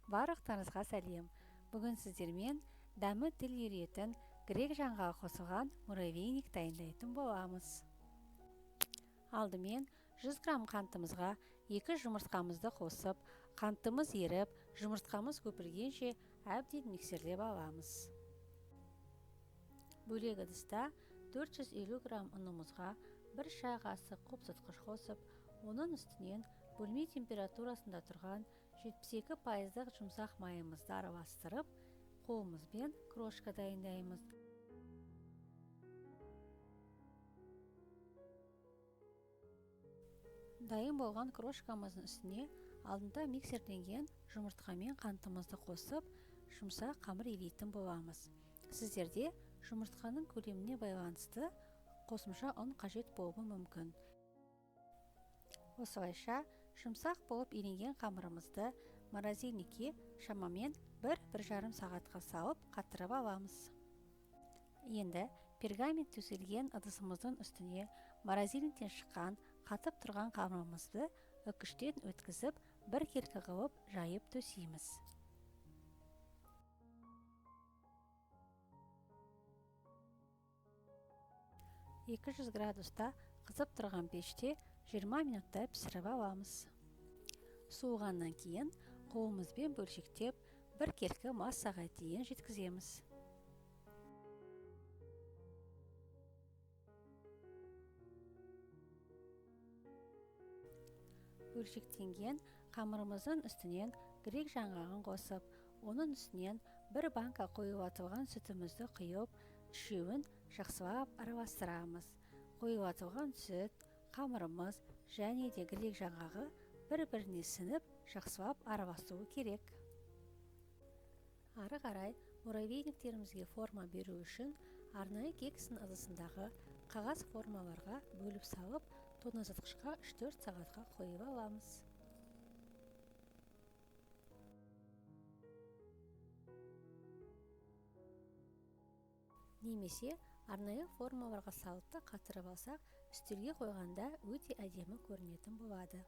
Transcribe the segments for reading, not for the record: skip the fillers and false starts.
Барлықтарыңызға сәлем. Бүгін сіздермен дәмі тіл үйіретін грек жаңғағы қосылған муравейник дайындайтын боламыз. Алдымен 100 грамм қантымызға 2 жұмыртқамызды қосып, қантымыз еріп, жұмыртқамыз көпіргенше әбден миксерлеп аламыз. Бөлек ыдыста 450 грамм ұнымызға 1 шай қасық қопсытқыш қосып, оның үстінен бөлме температурасында тұрған 72% жұмсақ майымызды араластырып, қолымызбен крошка дайындаймыз. Дайын болған крошкамыздың үстіне алдында миксерленген жұмыртқамен қантымызды қосып, жұмсақ қамыр илейтін боламыз. Сіздерде жұмыртқаның көлеміне байланысты қосымша ұн қажет болуы мүмкін. Осылайша жұмсақ болып иленген қамырымызды морозильникке шамамен 1-1,5 сағатқа салып қатырып аламыз. Енді пергамент төселген ыдысымыздың үстіне морозильниктен шыққан қатып тұрған қамырымызды үкіштен өткізіп, бір келкі қылып жайып төсейміз. 200 градуста қызып тұрған пеште 20 минутта пісіріп аламыз. Суығаннан кейін қолымызбен бөлшектеп, бір келкі массаға дейін жеткіземіз. Бөлшектенген қамырымыздың үстінен грек жаңғағын қосып, оның үстінен бір банка қоюлатылған сүтімізді құйып, үшеуін жақсылап араластырамыз. Қоюлатылған сүт, қамырымыз және де грек жаңғағы бір-біріне сіңіп, жақсылап араласуы керек. Ары қарай муравейниктерімізге форма беру үшін арнайы кекстің ыдысындағы қағаз формаларға бөліп салып, тоңазытқышқа 3-4 сағатқа қойып аламыз. Немесе арнайы формаларға салып та қатырып алсақ, үстелге қойғанда өте әдемі көрінетін болады.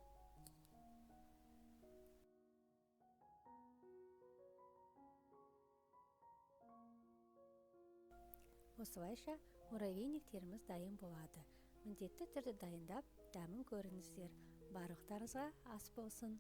Осылайша муравейниктеріміз дайын болады. Міндетті түрде дайындап, дәмін көріңіздер. Барлықтарыңызға ас болсын.